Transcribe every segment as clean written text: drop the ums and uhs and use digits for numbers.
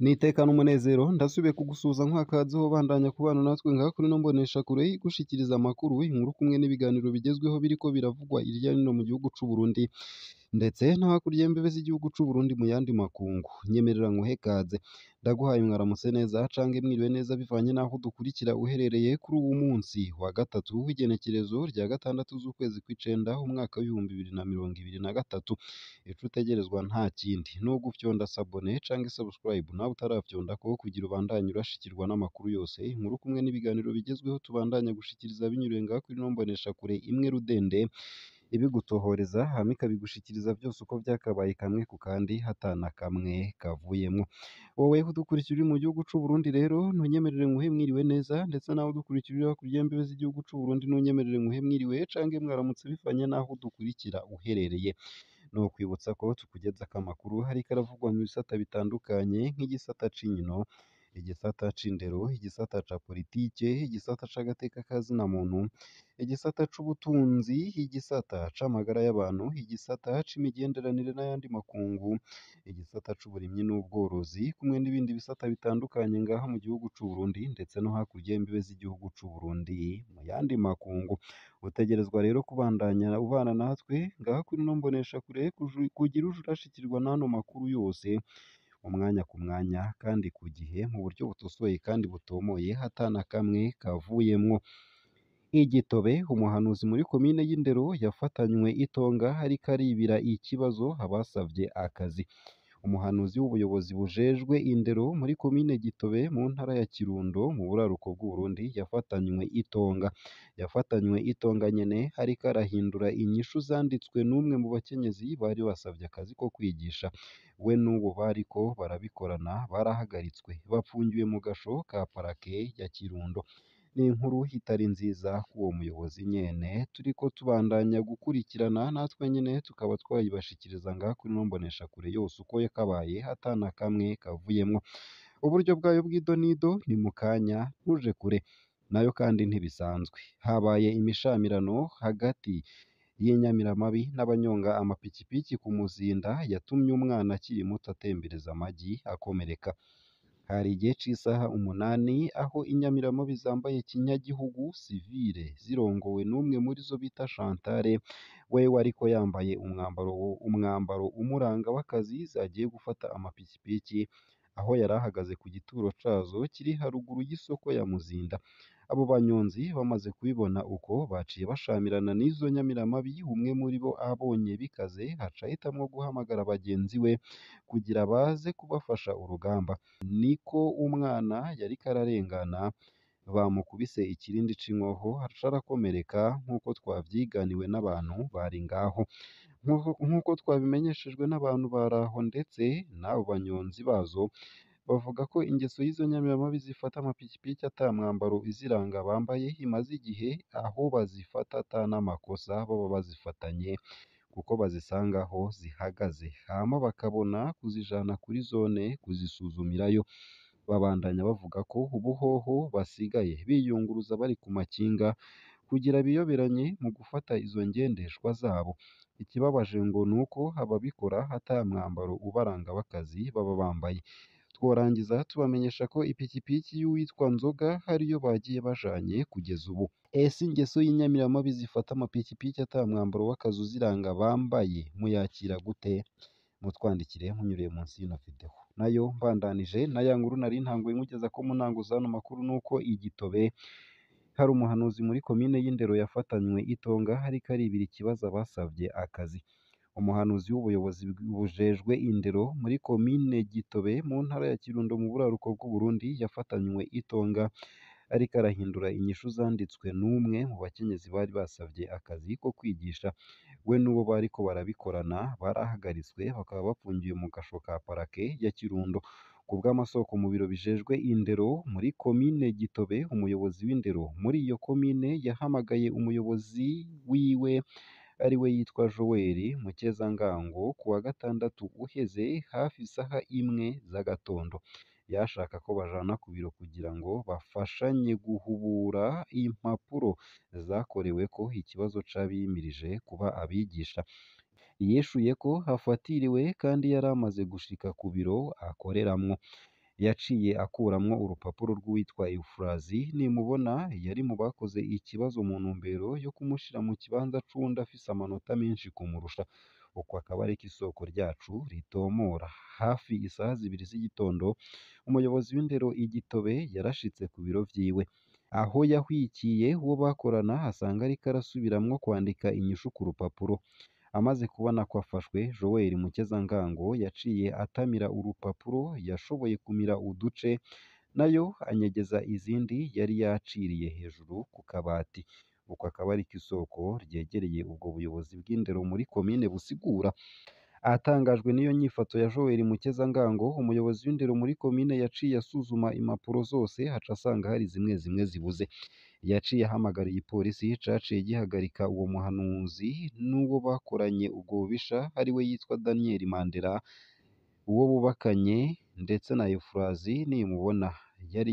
N'iteka n'umunezero ndasubiye kugusuhuza nkakazeho bandanya kubana natwe ngaha kuri ino mboneshakure igushikiriza amakuru, inkuru kumwe n'ibiganiro bigezweho biriko biravugwa irya nino mu gihugu c'u Burundi ndetse no hakurya y'imbibe z'igihugu c'u Burundi mu yandi makungu. Nyemerera nkuhe kaze, ndaguhaye mwaramutse neza canke mwiriwe neza bivanye n'aho udukurikira uherereye kuri uwu munsi wa gatatu w'igenekerezo rya gatandatu z'ukwezi kw'icenda umwaka w'2023. Ico utegerezwa nta kindi ni ugufyonda sabone canke subscribe nawe utarafyondako kugira ubandanye urashikirwa n'amakuru yose, inkuru kumwe n'ibiganiro bigezweho tubandanya gushikiriza binyuriye ngaha kuri ino mboneshakure imwe rudende ibigutohoreza hama ikabigushikiriza vyose uko vyakabaye kamwe ku kandi hatana kamwe kavuyemwo. Wowe udukurikira uri mu gihugu c'u Burundi rero ntunyemerere nkuhe mwiriwe neza, ndetse nawe udukurikira uri hakurya y'imbibe z'igihugu c'u Burundi ntunyemerere nkuhe mwiriwe canke mwaramutse bivanye n'aho udukurikira uherereye. Nokwibutsa ko tukugezako amakuru hariko aravugwa mu bisata bitandukanye nk'igisata c'inkino, igisata c'indero, igisata ca politike, igisata c'agateka ka zina muntu, igisata c'ubutunzi, igisata c'amagara y'abantu, igisata c'imigenderanire n'ayandi makungu, igisata c'uburimyi n'ubworozi kumwe n'ibindi bisata bitandukanye ngaha mu gihugu c'u Burundi ndetse no hakurya y'imbibe z'igihugu c'u Burundi mu yandi makungu. Utegerezwa rero kubandanya ubana natwe ngaha kuri ino mboneshakure kugira uje urashikirwa n'ano makuru yose umwanya ku mwanya kandi ku gihe mu buryo butosoye kandi butomoye hatana kamwe kavuyemwo. Igitobe umuhanuzi muri komine y'Indero yafatanywe itonga ariko aribira ikibazo abasavye akazi. Umuhanuzi w'ubuyobozi bujejwe indero muri komine Gitobe mu ntara ya Kirundo mu buraruko bw'Uburundi yafatanywe itonga. Yafatanywe itonga nyene ariko arahindura inyishu zanditswe n'umwe mu bakenyezi bari basavye akazi ko kwigisha. We n'uwo bariko barabikorana barahagaritswe, bapfungiwe mu gasho ka parake ya Kirundo. Ni inkuru itari nziza k'uwo muyobozi nyene turiko tubandanya gukurikirana natwe nyene tukaba twayibashikiriza ngaha kuri ino mboneshakure yose uko yakabaye atana kamwe kavuyemwo. Uburyo bwayo bw'idonido ni mu kanya ntuje kure, nayo kandi ntibisanzwe. Habaye imishamirano hagati y'inyamiramabi n'abanyonga amapikipiki ku Muzinda yatumye umwana akiri muto atembereza amagi akomereka. Hari igihe c'isaha 8 aho inyamiramabi zambaye kinyagihugu sivile zirongowe n'umwe muri zo bita Chantal, wewe ariko yambaye umwambaro umuranga w'akazi zagiye gufata amapikipiki aho yari ahagaze ku gituro cazo kiri haruguru y'isoko ya Muzinda. Abo banyonzi bamaze kubibona uko baciye bashamirana n'izo nyamiramabi, umwe muri bo abonye bikaze aca ahitamwo guhamagara bagenzi we kugira baze kubafasha urugamba. Niko umwana yariko ararengana bamukubise ikirindi c'inkoho aca arakomereka nk'uko twavyiganiwe n'abantu bari ngaho. Nk'uko twabimenyeshejwe n'abantu baraho ndetse n'abo banyonzi bazo, bavuga ko ingeso y'izo nyamiramabi zifata amapikipiki ata mwambaro iziranga bambaye imaze igihe, aho bazifata ata n'amakosa baba bazifatanye kuko bazisanga aho zihagaze, hama bakabona kuzijana kuri zone kuzisuzumirayo. Babandanya bavuga ko ubuhoho basigaye biyunguruza bari ku makinga kugira biyoberanye mu gufata izo ngendeshwa zabo. Ikibabaje ngo nuko ababikora ata mwambaro ubaranga w'akazi baba bambaye. Tworangiza tubamenyesha ko ipikipiki y'uwitwa Nzoga ariyo bagiye bajanye kugeza ubu. Ese ingeso y'inyamiramabi zifata amapikipiki ata mwambaro w'akazi uziranga bambaye muyakira gute? Mutwandikire munyuriye munsi y'ino video. Nayo mbandanije na ya nkuru nari ntanguye nkugeza ko mu ntango z'ano makuru nuko Igitobe hari umuhanuzi muri komine y'Indero yafatanywe itonga ariko aribira ikibazo abasavye akazi. Umuhanuzi w'ubuyobozi bujejwe indero muri komine Gitobe mu ntara ya Kirundo mu buraruko bw'Uburundi yafatanywe itonga ariko arahindura inyishu zanditswe n'umwe mu bakenyezi bari basavye akazi ko kwigisha. We n'uwo bariko barabikorana barahagaritswe bakaba bafungiwe mu gasho ka parake ya Kirundo. Ku bw'amasoko mu biro bijejwe indero muri komine Gitobe, umuyobozi w'indero muri iyo komine yahamagaye umuyobozi wiwe ariwe yitwa Joel Mukezangango ku wa gatandatu uheze hafi isaha 1 z'agatondo. Yashaka ko bajana ku biro kugira ngo bafashanye guhubura impapuro zakoreweko ikibazo c'abimirije kuba abigisha. Yishuye ko afatiriwe kandi yari amaze gushika ku biro akoreramwo. Yaciye akuramwo urupapuro rw'uwitwa Euphrasie Nimubona yari mu bakoze ikibazo mu ntumbero yo kumushira mu kibanza c'uwundi afise amanota menshi kumurusha. Uko akaba ariko isoko ryacu ritomora. Hafi isaha 2 z'igitondo, umuyobozi w'indero i Gitobe yarashitse ku biro vyiwe. Aho yahwikiye uwo bakorana asanga ariko arasubiramwo kwandika inyishu ku rupapuro. Amaze kubona ko afashwe, Joel Mukezangango yaciye atamira urupapuro yashoboye kumira uduce, nayo anyegeza izindi yari yaciriye hejuru ku kabati. Uko akaba ariko isoko ryegereye ubwo buyobozi bw'indero muri komine busigura. Atangajwe n'iyo nyifato ya Joel Mukezangango, umuyobozi w'indero muri komine yaciye asuzuma impapuro zose aca asanga hari zimwe zimwe zibuze. Yaciye ahamagara igipolisi caciye gihagarika uwo muhanuzi n'uwo bakoranye ubwo bubisha ariwe yitwa Daniel Mandela, uwo bubakanye ndetse na Euphrasie Nimubona yari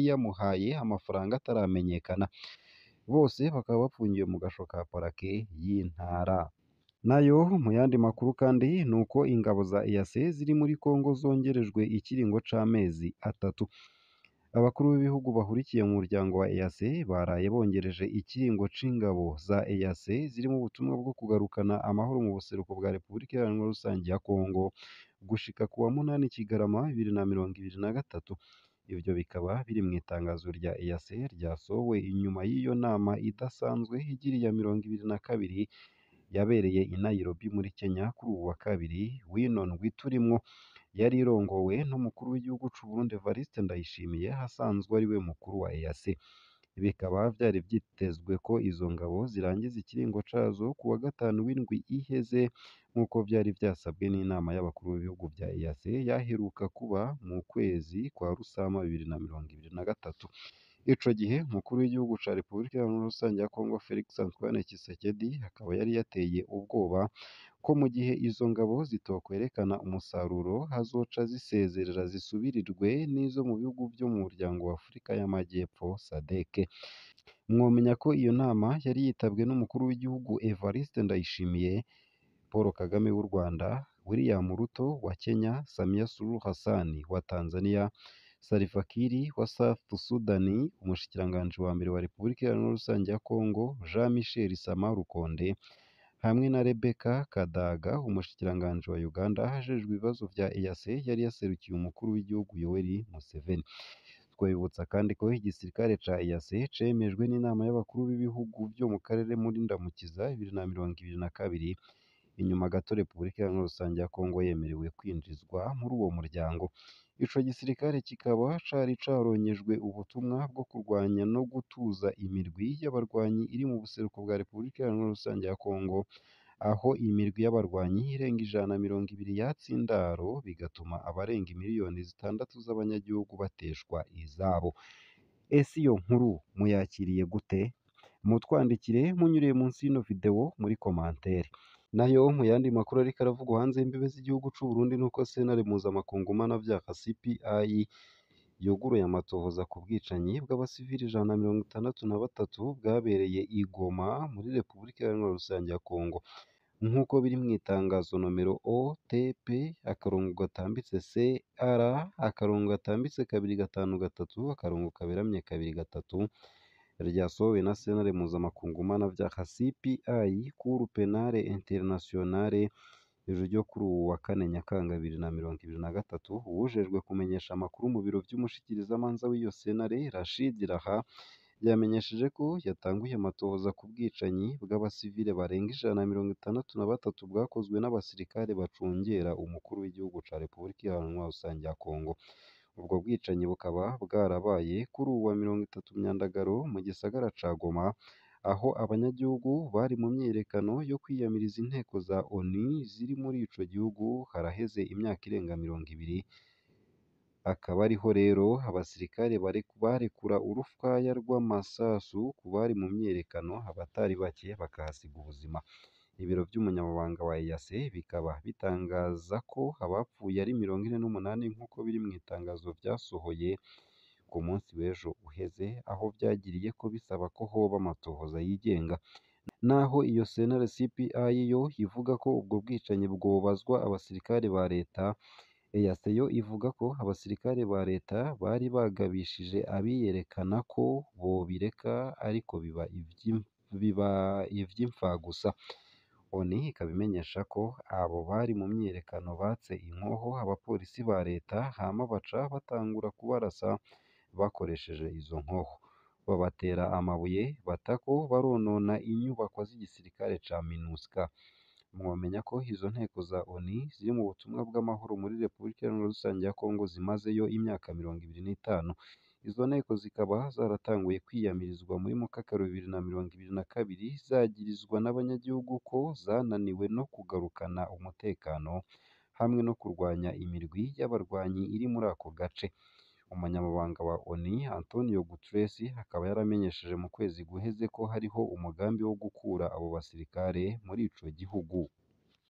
yamuhaye amafaranga ataramenyekana. Bose bakaba bafungiwe mu gasho ka parake y'intara. Nayo mu yandi makuru kandi nuko ingabo za EAC ziri muri Congo zongerejwe ikiringo c'amezi 3. Abakuru b'ibihugu bahurikiye mu muryango wa EAC baraye bongereje ikiringo c'ingabo za EAC ziri mu butumwa bwo kugarukana amahoro mu buseruko bwa Repubulika Iharanira Rusangi ya Congo gushika ku wa 8 Kigarama 2023. Ivyo bikaba biri mu itangazo rya EAC ryasohowe inyuma y'iyo nama idasanzwe igira iya 22 yabereye i Nairobi muri Kenya kuri uwu wa kabiri w'ino ndwi turimwo. Yari irongowe n'umukuru w'igihugu c'u Burundi Evariste Ndayishimiye asanzwe ariwe mukuru wa EAC. Bikaba vyari vyitezwe ko izo ngabo zirangiza ikiringo cazo ku wa gatanu w'indwi iheze nk'uko vyari vyasabwe n'inama y'abakuru b'ibihugu vya EAC yaheruka kuba mu kwezi kwa Rusama 2023. Ico gihe umukuru w'igihugu ca Repubulika Iharanira Rusangi ya Congo Felix Antoine Tshisekedi akaba yari yateye ubwoba ko mu gihe izo ngabo zitokwerekana umusaruro hazoca zisezerera zisubirirwe n'izo mu bihugu vyo mu muryango wa Afurika y'Amajyepfo SADC. Mwomenya ko iyo nama yari yitabwe n'umukuru w'igihugu Evariste Ndayishimiye, Paul Kagame w'u Rwanda, William Ruto wa Kenya, Samia Suluhu Hassan wa Tanzania, Salva Kiir wa South Sudan, umushikiranganji wa mbere wa Repubulika Iharanira Rusangi ya Congo Jean Michel Sama Lukonde, hamwe na Rebecca Kadaga umushikiranganji wa Uganda ajejwe ibibazo vya EAC yari yaserukiye umukuru w'igihugu Yoweri Museveni. Twabibutsa kandi ko igisirikare ca EAC cemejwe n'inama y'abakuru b'ibihugu vyo mu karere muri Ndamukiza 2022, inyuma gato Repubulika Iharanira Rusangi ya Congo yemerewe kwinjizwa muri uwo muryango. Ico gisirikare kikaba cari caronyejwe ubutumwa bwo kurwanya no gutuza imirwi y'abarwanyi iri mu buseruko bwa Repubulika Iharanira Rusangi ya Congo, aho imirwi y'abarwanyi irenga 120 yatse indaro bigatuma abarenga imiliyoni 6 z'abanyagihugu bateshwa izabo. Ese iyo nkuru muyakiriye gute? Mutwandikire munyuriye munsi y'ino video muri commentaire. Nayo mu yandi makuru ariko aravugwa hanze y'imbibe z'igihugu c'u Burundi nuko sentare mpuzamakungu mpanavyaha CPI yuguruye amatohoza ku bwicanyi bw'abasivili 163 bwabereye i Goma muri Repubulika Iharanira Rusangi ya Congo. Nk'uko biri mu itangazo nomero OTP akarongo gatambitse CR akarongo gatambitse 253 akarongo kaberamye 23 ryasohowe na sentare mpuzamakungu mpanavyaha CPI Cour Penale Internationale ryo kuri uwu wa kane Nyakanga 2023, uwujejwe kumenyesha amakuru mu biro vy'umushikirizamanza w'iyo sentare Rashid Raha yamenyesheje ko yatanguye amatohoza ku bwicanyi bw'abasivile barenga 163 bwakozwe n'abasirikare bacungera umukuru w'igihugu ca Repubulika Iharanira Rusangi ya Congo. Ubwo bwicanyi bukaba bwarabaye kuri uwu wa 30 Myandagaro mu gisagara ca Goma, aho abanyagihugu bari mu myiyerekano yo kwiyamiriza inteko za ONU ziri muri ico gihugu haraheze imyaka irenga 20. Akaba ariho rero abasirikare barekura urufaya rw'amasasu ku bari mu myiyerekano, abatari bake bakahasiga ubuzima. Ibiro vy'umunyamabanga wa EAC bikaba bitangaza ko abapfuye ari 48 nk'uko biri mu itangazo vyasohoye ku munsi w'ejo uheze, aho vyagiriye ko bisaba ko hoba amatohoza yigenga. Naho iyo sentare CPI yo ivuga ko ubwo bwicanyi bwobazwa abasirikare ba leta, EAC yo ivuga ko abasirikare ba leta bari bagabishije abiyerekana ko bobireka ariko biba ivy'imfagusa. ONU ikaba imenyesha ko abo bari mu myiyerekano batse inkoho abapolisi ba leta hama baca batangura kubarasa bakoresheje izo nkoho, babatera amabuye batako baronona inyubakwa z'igisirikare ca MINUSCA. Mwomenya ko izo nteko za ONU ziri mu butumwa bw'amahoro muri Repubulika Iharanira Rusangi ya Kongo zimazeyo imyaka 25. Izo nteko zikaba zaratanguye kwiyamirizwa muri Mukakaro 2022 zagirizwa n'abanyagihugu ko zananiwe no kugarukana umutekano hamwe no kurwanya imirwi y'abarwanyi iri muri ako gace. Umunyamabanga wa ONU Antonio Guterres akaba yaramenyesheje mu kwezi guheze ko hariho umugambi wo gukura abo basirikare muri ico gihugu.